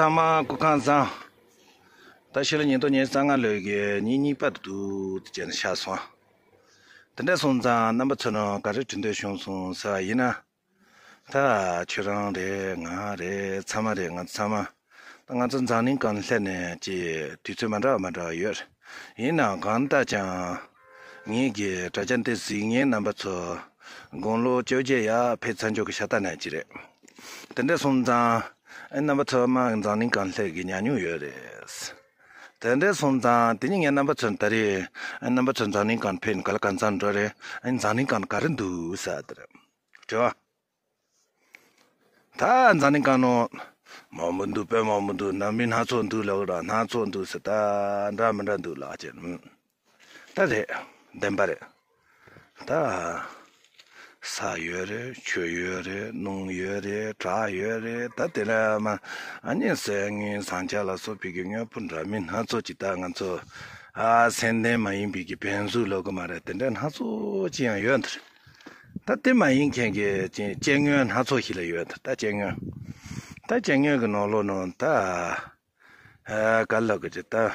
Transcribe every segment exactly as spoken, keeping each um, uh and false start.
ཚང་མ་སྐུ་ཁམས་བཟང་། ད་ཕྱི་ལོ་ཉིས་སྟོང་ཉི་ཤུ་རྩ་ལྔ་ལོའི་གི་ཉིན་གཉིས་པ་དུ་དུ་དེ་བྱས་ནས་ཤར་སོང་། དེ་འདྲ་སོང་ཙང་རྣམ་པ་ཚོ་ནང་ག་རེ་གྲོས་འདོད་བྱུང་སོང་ཟེར་བ་ཡིན་ན། ད་ཁྱོད་རང་རེད། ང་རེད། ཚང་མ་རེད། ང་ཚོ་ཚང་མ། ད་ང་ཚོ་འཛམ་གླིང་སྒང་སླེབས་ནས་ཅིག་དུས་ཚོད་མ་འདྲ་བ་མ་འདྲ་བ་ཡོད་རེད། ཡིན་ནའང་གང་ལྟར་ཀྱང་། ངེད་ཀྱི་དྲ་རྒྱ་འདི་གཟིགས་མཁན་རྣམ་པ་ཚོ། དགུང་ལོ་བཅོ་བརྒྱད་ཡར་ཕེབས་ཚར་འཇོག་གི་ཤ་སྟག་ནས་ཅི་རེད། དེ་འདྲ་སོང་ཙང་། ཨེ་རྣམ་པ་ཚོ་མ་འཛམ་གླིང་སྒང་སླེབས་ཀྱི་ཉམས་མྱོང་ཡོད་རེད། དེ་འདྲ་སོང་ཙང་དེ་ཉིན་ངས་རྣམ་པ་ཚོ་ད་རེས་ཨེ་རྣམ་པ་ཚོ་འཛམ་གླིང་སྒང་ཕེབས་ནས་ག་ལ་གང་འཚམ་འགྲོ་རེད། ཨེ་འཛམ་གླིང་སྒང་ག་རེ་འདུག་ཟེར་དེ་རེད། དྲི་བ། ད་འཛམ་གླིང་སྒང་ནང་མང་པོ་འདུག་དཔེ་མང་པོ་འདུག་ནང་མི་སྣ་ཚོགས་འདུག་ལབ་ར་སྣ་ཚོགས་འདུག་ཟེར། ད་འདྲ་མི་འདྲ་འདུག་ལབ་ཀྱི། ད་རེད། བདེན་པ་རེད། ད་ས་ཡོད་རེད། ཆུ་ཡོད་རེད། རླུང་ཡོད་རེད། བྲག་ཡོད་རེད། ད་དེ་ལ་མ་ཨ་ནི་ཟས་ངན་ཟངས་ལྕགས་ལ་སོགས་པའི་གི་དངོས་པོ་འདྲ་མིན་སྣ་ཚོགས་ཅིག་ད་ང་ཚོ་ཨ་སེམས་ལྡན་མ་ཡིན་པའི་གི་བན་གཟུགས་ལོག་གི་མ་རེད། དེ་འདྲ་སྣ་ཚོགས་ཅིག་ཡང་ཡོད་འདིར། ད་དེ་མ་ཡིན་མཁན་གྱི་ཅིག་སྐྱེ་དངོས་སྣ་ཚོགས་ཤིག་ལ་ཡོད་འདིར། ད་སྐྱེ་དངོས། ད་སྐྱེ་དངོས་ཀྱི་ནང་ལོགས་ནང་ད་ཨ་ག་ལབ་གི་ཅིག་ད།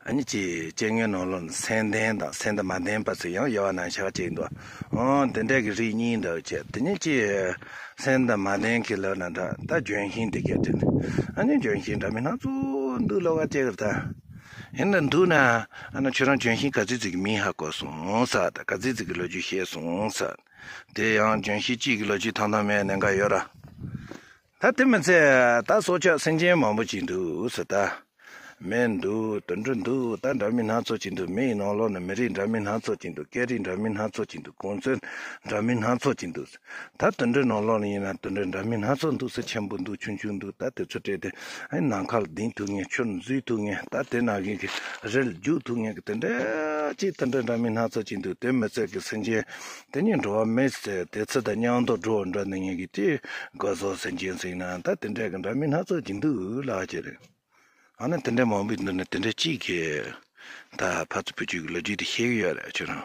ཨ་ནི་ཅིག་སྐྱེ་དངོས་ནང་ལོགས་ནས་སེམས་ལྡན་དང་སེམས་དང་མ་ལྡན་པ་ཚོ་ཡང་དབྱེ་བ་ནང་བཞག་ཅིག་འདུག་ཨོ་དེ་འདྲ་གི་རིགས་གཉིས་འདྲ་བོ་བྱས། དེ་ནས་ཅིག་སེམས་དང་མ་ལྡན་གྱི་ལབ་ན་འདྲ། ད་ལྗོན་ཤིང་དེ་གས་དྲན། ཨ་ནི་ལྗོན་ཤིང་འདྲ་མིན་སྣ་ཚོགས་འདུག་ལབ་ག་བྱེད་གི་རེད་ད། ཡིན་ན་འདུག་ན་ཨ་ནི་ཁྱོད་རང་ལྗོན་ཤིང་ག་ཚོད་ཅིག་གི་མིང་ཧ་གོ་སོང་ཟེར། ད་ག་ཚོད་ཅིག་གི་ལོ་རྒྱུས་ཤེས་སོང་ཟེར། དེ་ཡང་ལྗོན་ཤིང་གཅིག་གི་ལོ་རྒྱུས་ཐང་ཐང་མེད་གནད་འགག་ཡོད་ར། ད་དེ་མི་ཚད་ད་སྲོག་ཆགས་སེམས་ཅན་མང་པོ་ཅིག་འདུག་ཟེར་ད། མི་འདུག་དུད་འགྲོ་འདུག་ད་འདྲ་མིན་སྣ་ཚོགས་ཅིག་འདུག་མི་ཡི་ནང་ལོགས་ནས་མི་རིགས་འདྲ་མིན་སྣ་ཚོགས་ཅིག་འདུག་སྐད་རིགས་འདྲ་མིན་སྣ་ཚོགས་ཅིག་འདུག་གོ་མཚོན་འདྲ་མིན་སྣ་ཚོགས་ཅིག་འདུག་ད་དུད་འགྲོའི་ནང་ལོགས་ནས་ཡིན་ན་དུད་འགྲོ་འདྲ་མིན་སྣ་ཚོགས་འདུག་ཟེར། ཆེན་པོ་འདུག་ཆུང་ཆུང་འདུག་ད་དེ་ཚོ་སྤྲད་དེ་ཨ་ནི་ནམ་མཁའ་ལ་ལྡིང་ཐུབ་མཁན། ཆུར་འཛུལ་ཐུབ་མཁན། ད་དེ་ནང་བཞིན་གྱི་རི་ལ་རྒྱུག་ཐུབ་མཁན་གྱི་དེ་འདྲ་ཅིག་དུད་འགྲོ་འདྲ་མིན་སྣ་ཚོགས་ཅིག་འདུག་དེ་མི་ཚད་ཀྱི་སེམས་ཅན་དེ་ཉིད་འགྲོ་བ་མི་ཟེར། དེ་ཚོ་དང་མཉམ་དུ་འགྲོ་འགྲོ་ནི་ཡིན་གྱི་དེ་སྒོ་ཟོག་སེམས་ཅན་ཟེར་ན་ད་དེ་འདྲ་གི་འདྲ་མིན་སྣ་ཚོགས་ཅིག་འདུག་ལབ་ཀྱི་རེད། ཨ་ནི་དེ་འདྲ་མང་པོའི་མདུན་ནས་དེ་འདྲ་གཅིག་གིས་ད་ཕར་ཚུར་བུ་ཆུ་གི་ལོ་རྒྱུས་དེ་ཤེས་ཀྱི་ཡོད་རེད། ཁྱོད་རང་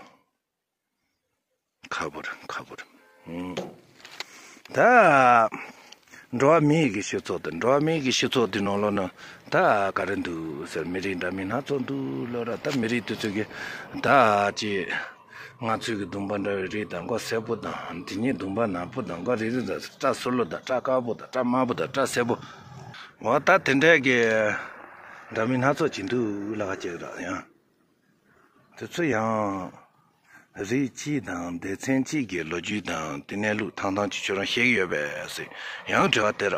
ཁ་བོར་ཁ་བོར། ཨུམ། ད་འགྲོ་བ་མིའི་གི་སྤྱི་ཚོགས་དང་འགྲོ་བ་མིའི་གི་སྤྱི་ཚོགས་དེ་ནང་ལོགས་ན་ད་ག་རེ་འདུག་ཟེར། མི་རིགས་འདྲ་མིན་སྣ་ཚོགས་འདུག་ལབ་ར། ད་མི་རིགས་དེ་ཚོ་གི་ད་ཅི་ང་ཚོའི་གི་གདོང་པ་འདྲ་བའི་རིགས་དང་། མགོ་སེར་པོ་དང་། དེ་ཉིད་གདོང་པ་ནག་པོ་དང་། མགོ་རིལ་རིལ་དང་། སྐྲ་སོལ་ལོ་དང་། སྐྲ་དཀར་པོ་དང་། སྐྲ་དམར་པོ་དང་། སྐྲ་སེར་པོ། འོ་ད་དེ་འདྲའི་གི་འདྲ་མིན་སྣ་ཚོགས་ཅིག་འདུག་ལབ་ཀྱི་ར། ཡང་དེ་ཚོ་ཡང་རིགས་གཅིག་དང་སྡེ་ཚན་གཅིག་གི་ལོ་རྒྱུས་དང་དེ་གནས་ལུགས་ཐང་ཐང་ཅིག་ཁྱོད་རང་ཤེས་ཀྱི་ཡོད་པས་ཟེར། ཡང་དྲི་བ་དེ་ར།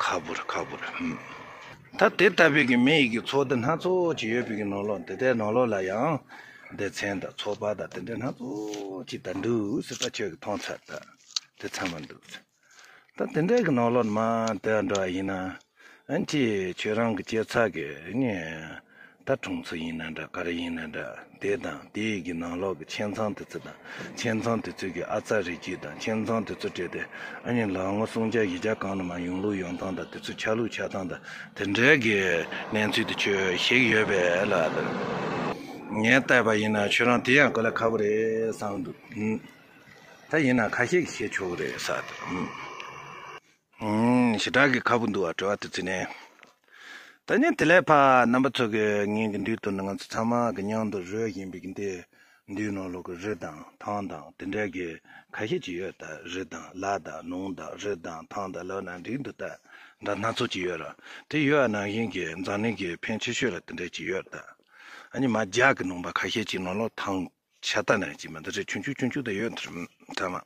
ཁ་བུར་ཁ་བུར། ཧུམ། ད་དེ་ལྟ་བུའི་གི་མི་ཡི་གི་ཚོགས་སྡེ་སྣ་ཚོགས་ཅིག་ཡོད་པའི་གི་ནང་ལོགས། དེ་ལྟའི་ནང་ལོགས་ལ་ཡང་སྡེ་ཚན་དང་ཚོགས་པ་དང་དེ་འདྲ་སྣ་ཚོགས་ཅིག་ད་འདུག་ཟེར། ད་ཁྱོད་ཀྱིས་མཐོང་ཚར། ད་དེ་ཚང་མ་འདུག་ཟེར། ད་དེ་འདྲའི་གི་ནང་ལོགས་མ་དེ་འགྲོ་བ་ཡིན་ན། ཨ་ནི་ཁྱོད་རང་གི་སྐྱེ་ཚར་གི་ཨ་ནི་ད་གྲོང་ཚོ་ཡིན་ན་འདྲ། ག་རེ་ཡིན་ན་འདྲ། དེ་དང་དེ་ཡི་གི་ནང་ལོགས་ཀྱི་ཁྱིམ་ཚང་དེ་ཚོ་དང་། ཁྱིམ་ཚང་དེ་ཚོའི་གི་ཨ་ཙ་རེ་རྒྱུད་དང་། ཁྱིམ་ཚང་དེ་ཚོ་སྤྲད་དེ་ཨ་ནི་ལོ་ངོ་སུམ་བརྒྱ་བཞི་བརྒྱ་གོང་ནས་མར་ཡོང་ལུགས་ཡོང་སྟངས་དང་། དེ་ཚོའི་ཆགས་ལུགས་ཆགས་སྟངས་དང་། དེ་འདྲའི་གི་གནས་ཚུལ་དེ་ཁྱོད་ཤེས་ཀྱི་ཡོད་པས་ལ། ངས་བལྟས་པ་ཡིན་ན་ཁྱོད་རང་དེ་ཡང་གོ་ལ་ཁ་བོ་རེད་བསམ་འདུག་ཨུམ། ད་ཡིན་ན་ཁ་ཤས་ཀྱིས་ཤེས་ཆོག་གི་རེད་ཟེར། ཨུམ། ཨུམ། ཞེ་དྲག་གི་ཁ་བོ་འདུག་བ། དྲི་བ་དེ་ཚོ་ནས། ད་ནི་དེ་ལས་ཕར་རྣམ་པ་ཚོ་གི་ངེད་ཀྱི་མདུན་དུ་ནི་ང་ཚོ་ཚང་མ་གི་མཉམ་དུ་རོལ་བཞིན་པའི་གི་འདི་མདུན་ནང་ལོགས་ཀྱི་རི་དང་ཐང་དང་དེ་འདྲ་གི་ཁ་ཤས་ཅིག་ཡོད། ད་རི་དང་ལ་དང་ལུང་དང་རི་དང་ཐང་དང་ལབ་ན་འགྲིག་འདུག་ད་འདྲ་སྣ་ཚོགས་ཅིག་ཡོད་ར། དེ་ཡོད་ནང་བཞིན་གྱི་འཛམ་གླིང་གི་ཕོན་ཆེ་ཤོས་ལ་དེ་འདྲ་ཅིག་ཡོད་ད། ཨ་ནི་མ་རྒྱ་གི་ནང་པ་ཁ་ཤས་ཅིག་ནང་ལོགས་ཐང་ཤ་སྟག་ནས་ཅིག་མ་འདི་རེད། ཆུང་ཆུང་ཆུང་ཆུང་དེ་ཡོད་འདིར་ཚང་མ།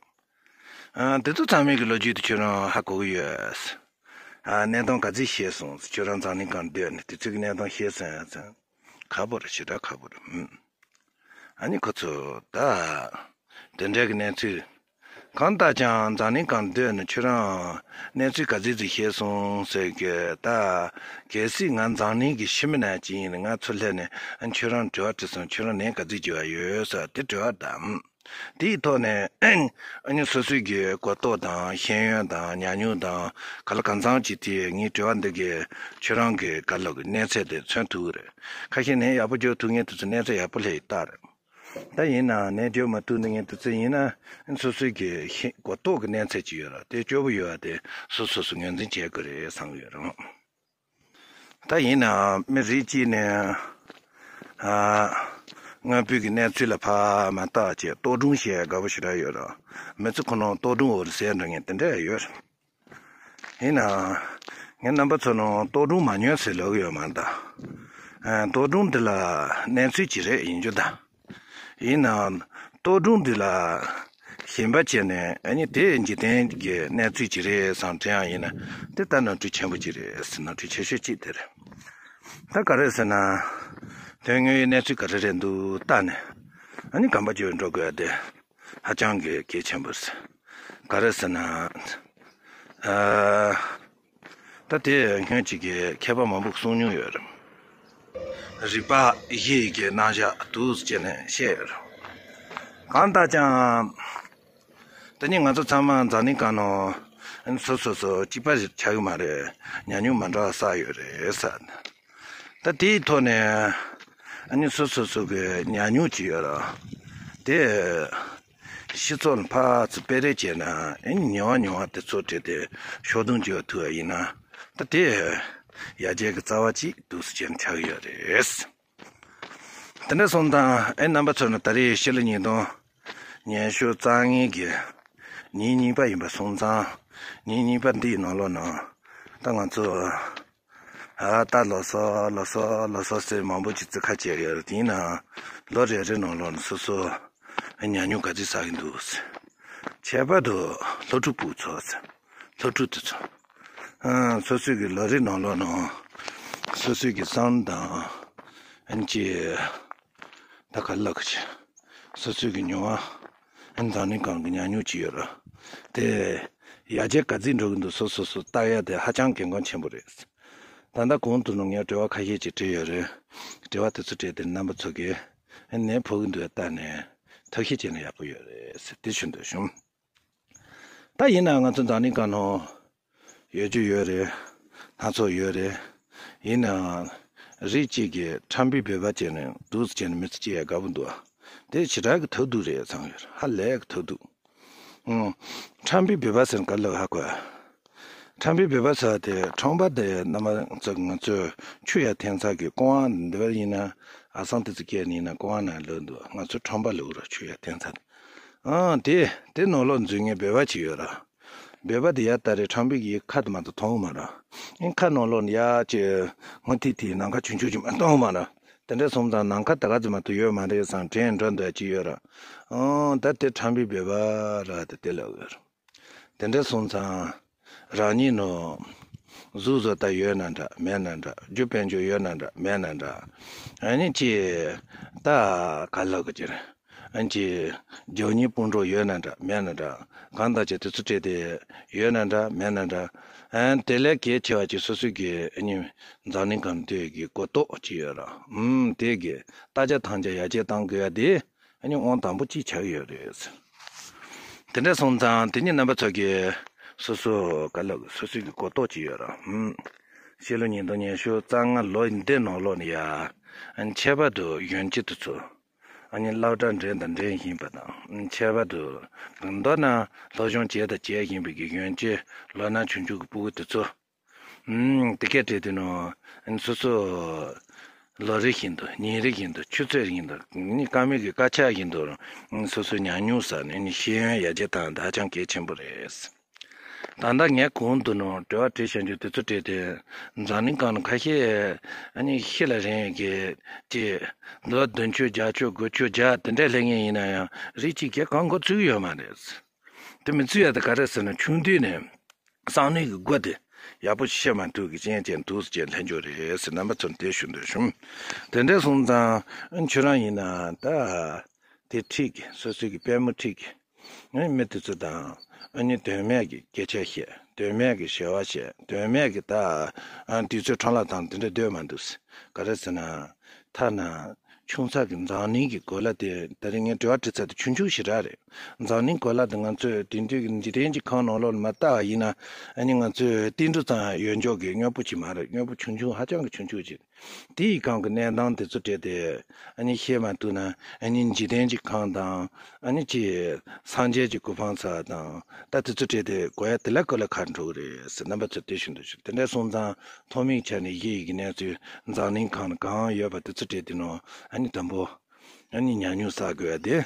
ཨ། དེ་ཚོ་ཚང་མའི་གི་ལོ་རྒྱུས་དེ་ཁྱོད་རང་ཧ་གོ་གི་ཡོད། ཨ། གནས་སྟངས་ག་ཚོད་ཤེས་སོང་། ཁྱོད་རང་འཛམ་གླིང་སྒང་སྡོད་ནས་དེ་ཚོའི་གི་གནས་སྟངས་ཤེས་སོང་ཡ་ཚང་། ཁ་བོར། ཞེ་དྲག་ཁ་བོར། ཨ་ནི་ཁོ་ཚོ་ད་དེ་འདྲའི་གི་གནས་ཚུལ། གང་ལྟར་ཀྱང་འཛམ་གླིང་སྒང་སྡོད་ནས་ཁྱོད་རང་གནས་ཚུལ་ག་ཚོད་ཅིག་ཤེས་སོང་ཟེར་གི་ད། གལ་སྲིད་ང་འཛམ་གླིང་གི་ཕྱི་མི་ནང་ཅིག་ཡིན་ན། ང་ཚུར་སླེབས་ནས་ཨ་ཁྱོད་རང་དྲི་བ་དྲིས་སོང་། ཁྱོད་རང་ནད་ག་ཚོད་ཅིག་ཡོད་ཟེར་དེ་དྲི་བ་དང་། དེའི་ཐོག་ནས་ཨ་ནི་སོ་སོའི་གི་གོ་རྟོགས་དང་ཤེས་ཡོན་དང་ཉམས་མྱོང་དང་ག་ལ་གང་འཚམ་ཅིག་དེ་ངའི་དྲི་བ་འདི་གིས་ཁྱོད་རང་གི་ག་ལ་གི་གནས་ཚད་དེ་མཚོན་ཐུབ་ཀྱི་རེད། ཁ་ཤས་ནད་ཡག་པོ་འགྱུར་ཐུབ་མཁན་དེ་ཚོ་གནས་ཚད་ཡག་པོ་སླེབས་ཡོད་རྟགས་རེད། ད་ཡིན་ནའང་ནད་བཅོས་མ་ཐུབ་ནས་ངས་དུས་ཚོད་ཡིན་ན་སོ་སོའི་གི་ཤེས་གོ་རྟོགས་ཀྱི་གནས་ཚད་ཅིག་ཡོད་ར། དེ་སྐྱོ་པོ་ཡོད་པ་དེ་སོ་སོ་སོ་ངོས་འཛིན་བྱེད་དགོས་རེད་བསམ་ཡོད་རང་། ད་ཡིན་ནའང་མི་རིགས་གཅིག་ནས་ཨ་སྔ་བོད་ཀྱི་གནས་ཚུལ་ལ་ཕར་མ་བལྟ་བྱས་ལྟོ་སྒྲུང་བཤད་དགའ་པོ་ཞེ་དྲག་ཡོད་ར། མི་ཚེ་ཁོ་ན་ལྟོ་སྒྲུང་འོ་རེད་ཟེར་འགྲོ་མཁན་དེ་འདྲ་ཡོད་ར། ཡིན་ནའང་ངས་རྣམ་པ་ཚོ་ནང་ལྟོ་སྒྲུང་མ་ཉོན་ཟེར་ལབ་ཀྱི་ཡོད་མ་རེད་ད། ཨ་ལྟོ་སྒྲུང་འདི་ལ་གནས་ཚུལ་ཅིག་རེད་ཡིན་རྒྱུ་ད། ཡིན་ནའང་ལྟོ་སྒྲུང་འདི་ལ་ཞེན་པ་བྱས་ནས་ཨ་ནི་དེ་འཇིག་རྟེན་གྱི་གནས་ཚུལ་ཅིག་རེད་བསམ་དྲན་ཡང་ཡིན་ན་དེ་ལྟ་ནོར་འཁྲུལ་ཆེན་པོ་ཅིག་རེད་ཟེར། ནོར་འཁྲུལ་ཆེ་ཤོས་ཅིག་དེ་རེད། ད་ག་རེ་ཟེར་ན། དོན་དངོས་ཡོད་གནས་ཚུལ་ག་རེ་རེད་འདུག་བལྟས་ནས་ཨ་ནི་གོམ་པ་བརྗོད་འགྲོ་དགོས་ཡ་དེ་ཧ་ཅང་གི་གལ་ཆེན་པོ་རེད། ག་རེ་ཟེར་ན། ཨ། ད་དེ་སྔོན་གཅིག་གི་མཁས་པ་མང་པོས་གསུངས་མྱོང་ཡོད་རེད། རིག་པ་བཞི་ཡི་གི་རྣམ་གཞག་འདུག་ཟེར་ནས་བཤད་ཡོད་རེད། གང་ལྟར་ཀྱང་། དེ་ནི་ང་ཚོ་ཚང་མ་འཛམ་གླིང་སྒང་ནང་སོ་སོ་སོ་གཅིག་པ་ཞིག་ཆགས་ཀྱི་མ་རེད། ཉམས་མྱོང་མ་འདྲ་བ་བསགས་ཡོད་རེད་ཟེར། ད་དེའི་ཐོག་ནས་ཨ་ནི་སོ་སོ་སོ་གི་ཉམས་མྱོང་ཅིག་ཡོད་ར། དེ་སྤྱི་ཚོགས་ལ་ཕར་ཚུར་སྤེལ་རེས་བྱས་ན་ཨ་ནི་ཉེ་བ་ཉེ་བ་དེ་ཚོ་བྲལ་ཏེ་ཕྱོགས་བསྡོམས་བྱེད་ཐུབ་པ་ཡིན་ན་ད་དེ་ཡར་རྒྱས་ཀྱི་རྩ་བ་གཅིག་འདུག་སེ་བྱས་ནས་ཆགས་ཀྱི་ཡོད་རེད། དེ་འདྲ་སོང་ཙང་ཨེ་རྣམ་པ་ཚོ་ནི་ད་རེས་ཕྱི་ལོ་ཉིས་སྟོང་ཉི་ཤུ་རྩ་ལྔའི་གི་ཉིན་གཉིས་པ་ཡིན་པ་སོང་ཙང་ཉིན་གཉིས་པ་འདིའི་ནང་ལོགས་ནང་ད་ང་ཚོ་ཨ་ད་ལོ་སོ་ལོ་སོ་ལོ་སོ་ཟེར་མང་པོ་ཅིག་རྩིས་ཁ་བྱས་ཡོད་རེད། དེ་ཡིན་ནའང་ལོ་རེ་རེ་ནང་ལོགས་ནས་སོ་སོ་ཉམས་མྱོང་ག་ཚོད་བསགས་ཀྱི་འདུག་ཁྱད་པར་དུ་སློབ་ཕྲུག་ཕྲུ་གུ་ཚོ་སློབ་ཕྲུག་དེ་ཚོ་ཨ་སོ་སོའི་གི་ལོ་རེ་ནང་ལོགས་ནང་སོ་སོའི་གི་བསམ་དང་ཨ་ནི་ཅི། ད་ག་ལབ་གི་ཆེ། སོ་སོའི་གི་མྱོང་བ། འཛམ་གླིང་སྒང་གི་ཉམས་མྱོང་ཅིག་ཡོད་ར། དེ་ཡར་རྒྱས་ག་ཚོད་འགྲོ་གི་འདུག་སོ་སོ་སོ་ལྟ་ཡ་དེ་ཧ་ཅང་གལ་འགངས་ཆེན་པོ་རེད། ད་ལྟ་གོང་དུ་ནང་ངས་དྲི་བ་ཁ་ཤས་ཅིག་དྲིས་ཡོད་རེད། དྲི་བ་དེ་ཚོ་དྲིས་ཏེ་རྣམ་པ་ཚོ་གིས་ནད་ཕོག་གི་འདུག་ལྟ་ནས་ཐབས་ཤེས་བྱས་ན་ཡག་པོ་ཡོད་རེད་ཟེར་དེ་ཞུ་འདོད་བྱུང་། ད་ཡིན་ནའང་ང་ཚོ་འཛམ་གླིང་སྒང་ནང་ཡོད་རྒྱུ་ཡོད་རེད། སྣ་ཚོགས་ཡོད་རེད། ཡིན་ནའང་རིགས་གཅིག་གིས་ཁྲམ་པའི་འབད་པ་བྱས་ནས་འདུག་སེ་བྱས་ནས་མི་ཚེ་སྐྱེལ་ཡ་དགའ་པོ་འདུག་དེ་ཞེ་དྲག་གི་ཐབས་སྡུག་རེད་བསམ་ཡོད། ཧ་ལས་གི་ཐབས་སྡུག་ཨང་། ཁྲམ་པའི་འབད་པ་ཟེར་ག་ལ་ཧ་གོ་ཁྲམ་པའི་འབད་པ་ཟེར་བ་དེ་ཁྲོམ་པ་དེ་རྣམ་པ་ཚོ་ང་ཚོས་ཆུ་ཡར་འཐེན་ས་གི་རྐང་བ་འདི་བ་ཡིན་ན་ཨ་སང་དེ་ཚོ་སྐྱེལ་ནི་ཡིན་ན་རྐང་བ་ནང་ལོགས་འདུག་ང་ཚོ་ཁྲོམ་པ་ལོག་ར་ཆུ་ཡར་འཐེན་ས། ཨང་དེ་དེ་ནང་ལོགས་འཛུལ་ངེས་འབད་བ་ཅིག་ཡོད་ར། འབད་པ་དེ་ཡར་ལྟ་རེ་ཁྲམ་པའི་གི་ཁ་དེ་མ་གཏོགས་མཐོང་གི་མ་ར། ཨིན་ཁ་ནང་ལོགས་ནས་ཡར་ཅིག་ངོ་ཐིག་ཐིག་ནམ་མཁའ་ཆུང་ཆུང་ཅིག་མ་མཐོང་གི་མ་ར། དེ་འདྲ་སོང་ཙང་ནམ་མཁའ་ད་ག་ཙམ་མ་གཏོགས་ཡོད་མ་རེད་བསམ་དྲན་འགྲོ་འདོད་ཅིག་ཡོད་ར། ཨང་ད་དེ་ཁྲམ་པའི་འབད་པ་ར་དེ་དེ་ལ་ཡོད་ར། དེ་འདྲ་སོང་ཙང་རང་ཉིད་ནང་གཟུགས་བཟོ་ལྟ་ཡོད་ན་འདྲ་མེད་ན་འདྲ་རྒྱུ་དཔལ་འབྱོར་ཡོད་ན་འདྲ་མེད་ན་འདྲ་ཨ་ནི་ཅི་ད་ག་ལབ་གི་ཅི་རེད། ཨ་ནི་ཅི་རྒྱུ་གཉིས་སྤུན་གྲོགས་ཡོད་ན་འདྲ་མེད་ན་འདྲ་གང་ལྟར་ཅི་དེ་ཚོ་སྤྲད་དེ་ཡོད་ན་འདྲ་མེད་ན་འདྲ་ཨ་ནི་དེ་ལས་གལ་ཆེ་བ་ཅིག་སོ་སོའི་གི་ཨ་ནི་འཛམ་གླིང་སྒང་དེ་གི་གོ་རྟོགས་ཅིག་ཡོད་ར་ཨུམ་དེ་གི་ལྟ་རྒྱ་ཐམས་ཅད་ཡར་རྒྱས་གཏང་དགོས་ཡ་དེ། ཨ་ནི་དབང་དང་པོ་གཅིག་ཆགས་ཡོད་རེད། དེ་འདྲ་སོང་ཙང་དེ་ཉིད་རྣམ་པ་ཚོ་གིས་སོ་སོ་ག་ལ་སོ་སོའི་གི་གོ་རྟོགས་ཅིག་ཡོད་ར། ཧུམ། ཕྱི་ལོ་ཉིས་སྟོང་ཉི་ཤུ་རྩ་ལྔ་ལོ་འདི་ནང་ལོགས་ནས་ཡ། ཨ་ནི་ཁྱད་པར་དུ་གཞོན་སྐྱེས་དེ་ཚོ། ཨ་ནི་སློབ་གྲྭ་འགྲིམས་དང་འགྲིམས་བཞིན་པ་དང་ཁྱད་པར་དུ། མདོར་ན་སློབ་སྦྱོང་བྱས་དང་བྱེད་བཞིན་པའི་གི་གཞོན་སྐྱེས་ལོ་ན་ཆུང་ཆུང་གི་ཕྲུ་གུ་དེ་ཚོ། ཨུམ། དེ་སྐད་བྲིས་དུས་ནོ། སོ་སོ། ལོ་རེ་བཞིན་དུ་ཉིན་རེ་བཞིན་དུ་ཆུ་ཚོད་བཞིན་དུ་ནི་སྐར་མའི་གི་སྐར་ཆ་བཞིན་དུ་སོ་སོའི་ཉམས་མྱོང་ཟ་ནས་ནི་ཤེས་ཡོན་ཡར་རྒྱས་བཏང་ད་ཧ་ཅང་གལ་ཆེན་པོ་རེད། ད་ལྟ་ངས་གོང་དུ་ནོ་དྲི་བ་དྲིས་བཞིན་དུ་དུས་ཚོད་སྤྲད་དེ་འཛམ་གླིང་སྒང་ནས་ཁ་ཤས་ཨ་ནི་ཤི་ལ་རན་གི་ཅེས་ལོ་བདུན་ཅུ་བརྒྱད་ཅུ་དགུ་བཅུ་བརྒྱ་དེ་འདྲ་སླེབས་ངེས་ཡིན་ན་ཡང་རིགས་གཅིག་གིས་གང་མགོ་ཚོད་ཡོད་མ་རེད། དེ་མི་ཚུད་ཡ་དེ་ག་རེ་ཟེར་ན་ཆུང་དུས་ནས། བསམ་བློའི་གི་སྒོ་དེ་ཡག་པོ་ཞིག་ཕྱེ་མ་ཐུབ་གི་རྐྱེན་ཅན་འདུག་ཟེར་ལྷན་འབྱོར་རེད་ཟེར་རྣམ་པ་ཚོར་དེ་ཞུ་འདོད་བྱུང་། དེ་འདྲ་སོང་ཙང་ཁྱོད་རང་ཡིན་ན་ད་དེ་ཁྲིད་གི་སོ་སོའི་གི་པུས་མོ་ཁྲིད་གི་ཨ་ནི་མི་དེ་ཚོ་དང་ཨ་ནི་དོན་མེད་གི་སྐད་ཆ་བཤད་དོན་མེད་གི་ཞེ་བ་བཤད་དོན་མེད་གི་ད་ཨ་དུས་ཚོད་འཕྲོ་བརླག་བཏང་དེ་འདྲ་སྡོད་མ་འདུག་ཟེར་ག་རེ་ཟེར་ན་ཐ་ན། ཆུང་ས་གི་འཛམ་གླིང་གི་གོ་ལ་དེ་ད་རེས་ངས་དྲི་བ་དྲི་ཚར་དུས་ཆུང་ཆུང་ཞེ་དྲག་རེད། འཛམ་གླིང་གོ་ལ་དེ་ང་ཚོས་དེང་དུས་ཀྱི་འཇིག་རྟེན་གྱི་ཁམས་ནང་ལོགས་ལ་མར་ལྟ་བ་ཡིན་ན། ཨ་ནི་ང་ཚོས་ཏིལ་འབྲུ་ཙམ་ཡོད་འཇོག་གི་དངོས་པོ་ཅིག་མ་རེད། དངོས་པོ་ཆུང་ཆུང་ཧ་ཅང་གི་ཆུང་ཆུང་ཅིག་དེའི་སྒང་གི་གནས་སྟངས་དེ་ཚོ་བྲིས་ཏེ། ཨ་ནི་ཤེས་མ་ཐུབ་ན། ཨ་ནི་འཇིག་རྟེན་གྱི་ཁམས་དང་། ཨ་ནི་ཅི། སངས་རྒྱས་ཀྱི་གོ་འཕང་ས་དང་། ད་དེ་ཚོ་བྲིས་ཏེ་གོ་ཡ་དེ་ལ་གོ་ལ་ག་འགྲོ་གི་རེད་ཟེར། རྣམ་པ་ཚོ་དེ་ཞུ་འདོད་ཞུ། དེ་འདྲ་སོང་ཙང་ཐོག་མའི་ཆ་ནས་གཞི་ཡི་གི་གནས་ཚུལ་འཛམ་གླིང་ཁམས་ནང་གང་ཡོད་པ་དེ་ཚོ་བྲིས་ཏེ་ནོ། ཨ་ནི་དང་པོ། ཨ་ནི་ཉམས་མྱོང་བསགས་དགོས་ཡ་དེ།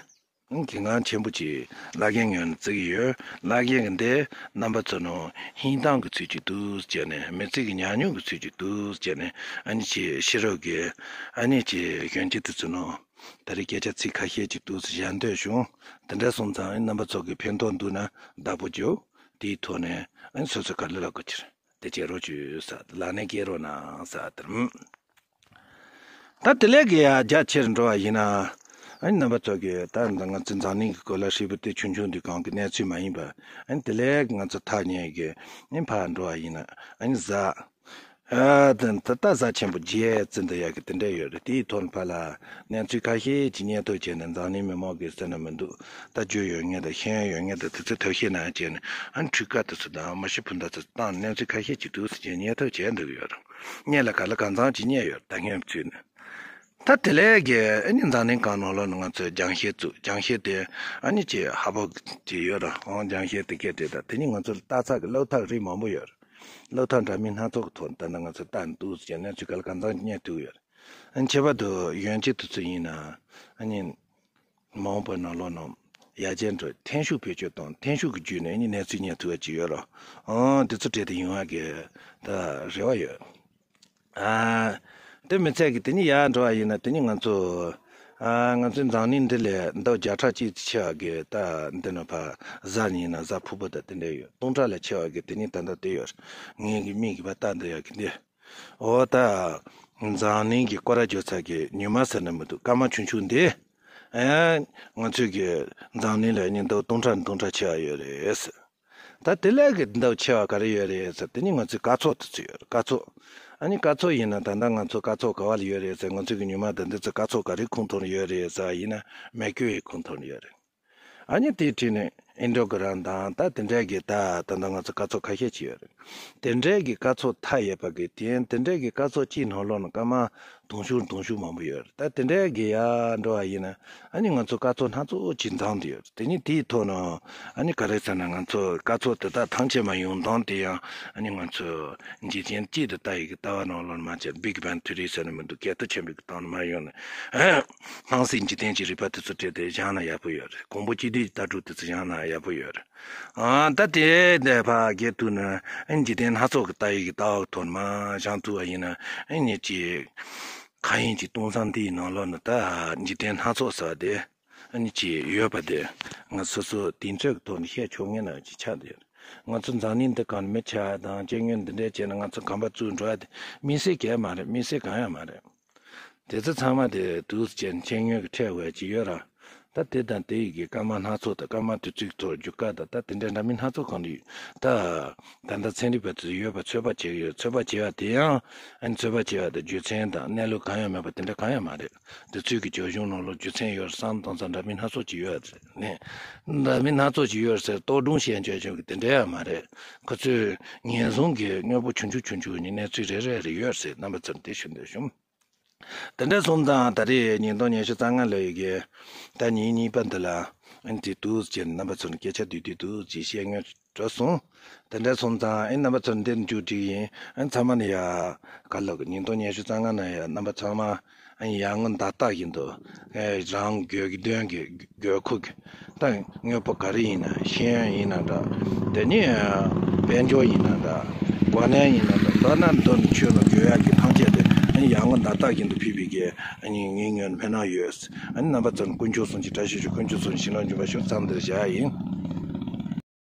གལ་འགངས་ཆེན་པོ་ཅིག་བླ་རྒན་ངོས་ནས་བརྩི་གི་ཡོད། བླ་རྒན་གྱི་འདི་རྣམ་པ་ཚོ་ནང་ཧིན་ཐང་གི་ཚུལ་གྱིས་འདུག་ཟེར་ནས། མི་ཚེ་གི་ཉམས་མྱོང་གི་ཚུལ་གྱིས་འདུག་ཟེར་ནས། ཨ་ནི་ཅིག་ཤེས་རབ་ཀྱི། ཨ་ནི་ཅིག་གཞོན་སྐྱེས་དེ་ཚོ་ནང་ད་རེས་སྐད་ཆ་ཚིག་ཁ་ཤས་ཅིག་འདུག་ཟེར་བཞག་འདོད་བྱུང་། དེ་འདྲ་སོང་ཙང་ཨ་ནི་རྣམ་པ་ཚོ་གི་ཕན་ཐོགས་འདུག་ན་བདག་པོ་རྒྱོབ། དེའི་ཐོག་ནས་ཨ་ནི་སོ་སོ་ག་ལེ་ལ་གོ་ཕྱིར། དེ་བྱེད་རོགས་བྱོས་ཟེར། ལག་ལེན་བཀལ་རོགས་གནང་ཟེར། དེར་ད་དེ་ལས་ཀྱི་ཡ་རྒྱ་ཆེར་འགྲོ་བ་ཡིན་ན། ཨ་ནི་རྣམ་པ་ཚོ་གིས་ད་ང་ཚོ་འཛམ་གླིང་གི་གོ་ལ་ཧྲིལ་པོ་དེ་ཆུང་ཆུང་དུས་སྒང་གི་གནས་ཚུལ་མ་ཡིན་པ། ཨ་ནི་དེ་ལས་ང་ཚོ་ཐག་ཉེ་གི་ཨ་ནི་ཕར་འགྲོ་བ་ཡིན་ན། ཨ་ནི་གཟའ། ཨ་ད་ད་ད་གཟའ་ཆེན་པོ་རྗེ་བཙུན་དུ་ཡ་གི་དེ་འདྲ་ཡོད་རེད། དེའི་ཐོག་ཕར་ལ་གནས་ཚུལ་ཁ་ཤས་ཅིག་རྙེད་ཐུབ་བྱས་ནས། འཛམ་གླིང་མི་མང་གིས་ཟེར་ན་མི་འདུག་ད་རྒྱུས་ཡོད་མཁན་དང་ཤེས་ཡོན་ཡོད་མཁན་དང་དེ་ཚོ་ཐབས་ཤེས་གནང་བྱས་ནས། ཨ་ནི་འཕྲུལ་ཁ་དེ་ཚོ་དང་མ་ཤི་བུ་འདྲ་ཚོ་བཏང་གནས་ཚུལ་ཁ་ཤས་ཅིག་འདུག་ཟེར་བྱས་རྙེད་ཐུབ་བྱས་འདུག་ཡོད་རེད། སྔོན་ལ་ག་ལ་གང་འཚམ་ཅིག་རྙེད་ཡོད། ད་སྔོན་ཚུད་ནས། ད་དེ་ལས་ཀྱི་ཨ་ནི་འཛམ་གླིང་སྒང་ནང་ལོགས་ནས་ང་ཚོས་རྒྱང་ཤེལ་བཙུགས། རྒྱང་ཤེལ་དེ་ཨ་ནི་ཅིག་ཧ་པོ་ཅིག་ཡོད་ར། འོང་རྒྱང་ཤེལ་དེ་སྐད་བྲིས། ད་དེ་ནི་ང་ཚོར་ལྟ་ཚགས་ཀྱི་སློབ་ཐབས་རིགས་མང་པོ་ཡོད་རེད། སློབ་ཐབས་འདྲ་མིན་སྣ་ཚོགས་ཀྱི་ཐོག་ནས་ད་ལྟ་ང་ཚོས་ལྟ་འདུག་ཟེར་ནས་ཚུལ་ག་ལ་གང་འཚམ་རྙེད་ཐུབ་ཡོད་རེད། ཨ་ནི་ཁྱད་པར་དུ་གཞོན་སྐྱེས་དེ་ཚོ་ཡིན་ན། ཨ་ནི་མ་འོངས་པའི་ནང་ལོགས་ནང་ཡར་རྒྱས་འགྲོ། ཐོན་ཤུགས་བེད་སྤྱོད་བཏང་། ཐོན་ཤུགས་ཀྱི་བརྒྱུད་ནས་ཨ་ནི་གནས་ཚུལ་རྙེད་ཐུབ་པ་ཅིག་ཡོད་ར། ཨང་དེ་ཚོ་བྲིས་ཏེ་ཡོང་བ་གི་ད་རེ་བ་ཡོད། ཨ། དེ་མི་ཚད་ཀྱི་དེ་ནི་ཡར་འགྲོ་བ་ཡིན་ན། དེ་ནི་ང་ཚོ། ཨ། ང་ཚོའི་འཛམ་གླིང་འདི་ལས་མདོ་བརྒྱ་ཕྲག་གཅིག་ཙམ་ཆེ་བ་གི་ད་འདི་ནི་ཕར་གཟའ་ཉིན་ན་གཟའ་ཕུར་བུ་དང་དེ་འདྲ་ཡོད། སྟོང་ཕྲག་ལས་ཆེ་བ་གི་དེ་ནི་ད་ལྟ་དེ་ཡོད། ངའི་གི་མིག་གིས་ཕར་ལྟ་འདི་ཡོད་གི་འདི། འོ་ད། འཛམ་གླིང་གི་སྐོར་ར་བརྗོད་ས་གི་ཉི་མ་ཟེར་ན་མི་འདུག་སྐར་མ་ཆུང་ཆུང་འདི། ཨེ། ང་ཚོའི་གི་འཛམ་གླིང་ལ་ཉིན་ལྟར་སྟོང་ཕྲག་སྟོང་ཕྲག་ཆེ་བ་ཡོད་རེད། ད་དེ་ལས་ཀྱི་འདབ་ཆེ་བ་ག་རེ་ཡོད་རེད་ཟེར། དེ་ནི་ང་ཚོའི་སྐར་ཚོགས་དེ་ཚོ་ཡོད་རེད། སྐར་ཚོགས། ཨ་ནི་སྐར་ཚོགས་ཡིན་ན་ད་ལྟ་ང་ཚོ་སྐར་ཚོགས་ག་བ་ལ་ཡོད་རེད་ཟེར། ང་ཚོའི་གི་ཉི་མ་དང་འདི་ཚོ་སྐར་ཚོགས་ག་རེའི་ཁོངས་གཏོགས་ལ་ཡོད་རེད་ཟེར་བ་ཡིན་ན། མེར་ཀུ་རིའི་ཁོངས་གཏོགས་ལ་ཡོད་རེད། ཨ་ནི་དེའི་འཁྲིས་ནས་ཨིན་ཌོ་གྷི་རམ་དང་ད་དེ་འདྲའི་གི་ད་ད་ལྟ་ང་ཚོ་སྐར་ཚོགས་ཁ་ཤས་ཅིག་ཡོད་རེད། དེ་འདྲའི་གི་སྐར་ཚོགས་མཐའ་ཡས་པ་གི་དེ། དེ་འདྲའི་གི་སྐར་ཚོགས་གཅིག་ནང་ལོགས་ན་སྐར་མ་དུང་ཕྱུར་དུང་ཕྱུར་མང་པོ་ཡོད་རེད། ད་དེ་འདྲའི་གི་ཡར་འགྲོ་བ་ཡིན་ན། ཨ་ནི་ང་ཚོ་སྐར་ཚོགས་སྣ་ཚོགས་ཅིག་འཛོམས་ཏེ་ཡོད་རེད། དེ་ནི་དེའི་ཐོག་ན། ཨ་ནི་ག་རེ་ཟེར་ན། ང་ཚོ་སྐར་ཚོགས་དེ་དག་ཐམས་ཅད་མར་ཡོང་སྟངས་དེ་ཡང་། ཨ་ནི་ང་ཚོ་འཇིག་རྟེན་གཅིག་ཏུ་ལྟ་ཡི་གི་ལྟ་བ་ནང་ལོགས་ན་མ་བྱས། བིག་བེང་ཐི་ཡོ་རི་ཟེར་ན་མི་འདུག་སྐད་དོད་ཆེན་པོའི་གི་སྟེང་ནས་མར་ཡོང་ནས། སྣང་སྲིད་འཇིག་རྟེན་གྱི་རིག་པ་དེ་ཚོ་བྲིས་ཏེ་བཞག་ན་ཡག་པོ་ཡོད་རེད། གོང་བུ་གཅིག་བསྡུས་ཀྱི་ལྟ་གྲུབ་དེ་ཚོ་བཞག་ན་ཡག་པོ་ཡོད་རེད། ཨ། ད་དེ་འདྲ་ཕར་རྒྱབ་ཐུག་ན། ཨ་ནི་འཇིག་རྟེན་སྣ་ཚོགས་ཀྱི་ལྟ་ཡི་གི་ལྟ་བ་ཐོག་ནས་མར་བཞེངས་ཐུབ་པ་ཡིན་ན། ཨ་ནི་ཅིག་མཁའ་དབྱིངས་ཀྱི་སྟོང་བསམ་འདིའི་ནང་ལོགས་ན་ད་འཇིག་རྟེན་སྣ་ཚོགས་ཟེར་བ་དེ། ཨ་ནི་ཅིག་ཡོད་པ་དེ། ང་སོ་སོ་དེང་ཚོད་ཀྱི་ཐོག་ནས་བཤད་ཆོག་མཁན་ནང་ཅིག་ཆགས་བསྡད་ཡོད། ང་ཚོ་འཛམ་གླིང་འདི་སྒང་ནས་མི་ཆགས་དང་སྐྱེ་དངོས་འདི་འདྲ་བྱས་ནས་ང་ཚོ་གོམ་པ་བཙུགས་འགྲོ་ཡ་དེ་དམིགས་བསལ་གང་ཡང་མ་རེད། དམིགས་བསལ་གང་ཡང་མ་རེད། དེ་ཚོ་ཚང་མ་དེ་འདུག་སེ་བྱས་ནས་སྐྱེ་དངོས་ཀྱི་ཕྲད་འོས་ཅིག་ཡོད་ར། ད་དེ་དང་དེ་ཡི་གི་སྐར་མ་སྣ་ཚོགས་དང་། སྐར་མ་དེ་ཚོའི་ཐོག་རྒྱུ་སྐར་དང་། ད་དེ་འདྲ་འདྲ་མིན་སྣ་ཚོགས་གང་དུ་ཡོད། ད་ད་ལྟ་ཚན་རིག་པ་ཚོས་ཡོད་པ་ཚོད་དཔག་བྱེད་ཀྱི་ཡོད། ཚོད་དཔག་བྱས་པ་དེ་ཡང་། ཨ་ནི་ཚོད་དཔག་བྱས་པ་དེ་རྒྱུ་མཚན་དང་གནས་ལུགས་གང་ཡང་མེད་པ་དེ་འདྲ་གང་ཡང་མ་རེད། དེ་ཚོའི་གི་བྱ་གཞུང་ནང་ལོགས་རྒྱུ་མཚན་ཡོད་བསམ་བཏང་ཙང་འདྲ་མིན་སྣ་ཚོགས་ཅིག་ཡོད་རེད་ནས། འདྲ་མིན་སྣ་ཚོགས་ཅིག་ཡོད་ཟེར་རྟོག་སྒྲུང་བཤད་འཇོག་བྱེད་ཀྱི་དེ་འདྲ་ཡང་མ་རེད། ཁོ་ཚོས་ངན་སོང་གི་དངོས་པོ་ཆུང་ཆུང་ཆུང་ཆུང་གི་གནས་ཚུལ་རེ་རེ་རེ་ཡོད་ཟེར། རྣམ་པ་ཚོར་དེ་ཞུ་འདོད་བྱུང་། དེ་འདྲ་སོང་ཙང་ད་རེས་ཉིས་སྟོང་ཉི་ཤུ་རྩ་ལྔ་ལོའི་གི་ད་ཉིན་གཉིས་པ་འདི་ལ། ཨ་ནི་དེ་འདུག་སེ་བྱས་ནས་རྣམ་པ་ཚོར་སྐད་ཆ་བསྡུས་བསྡུས་འདུག་སེ་བཤད་དངོས་འགྲོ་སོང་། དེ་འདྲ་སོང་ཙང་ཨེ་རྣམ་པ་ཚོར་འདིར་མཇུག་སྒྲིལ་ཡིན། ཨ་ནི་ཚང་མ་ནས་ཡ། ག་ལབ་གི། ཉིས་སྟོང་ཉི་ཤུ་རྩ་ལྔ་ན་ཡ་རྣམ་པ་ཚང་མ། ཨ་ནི་ཡར་ངོ་ཟླ་རྟགས་བཞིན་དུ། ཨེ་རང་དགོས་ཀྱི་དོན་གྱི་དགོས་མཁོ་གི། ད་དངོས་པོ་ག་རེ་ཡིན་ན། ཤེས་ཡོན་ཡིན་ན་འདྲ། དེ་ནས་དཔལ་འབྱོར་ཡིན་ན་འདྲ། གོ་གནས་ཡིན་ན་འདྲ། མདོར་ན་མདོར་ན་ཁྱོད་ལ་དགོས་ཡག་གི་ཐམས་ཅད་དེ། ཨ་ནི་ཡར་ངོ་ཟླ་རྟགས་བཞིན་དུ་ཕུལ་བའི་གི། ཨ་ནི་ངའི་ངོས་ནས་སྨོན་ལམ་ཡོད། ཨ་ནི་རྣམ་པ་ཚོར་དཀོན་མཆོག་གསུམ་གྱི་བཀྲ་ཤིས་ཤོག། དཀོན་མཆོག་གསུམ་གྱི་བྱིན་རླབས་འབྱུང་བར་ཤོག། མཚམས་འདིར་བཞག་ཡིན།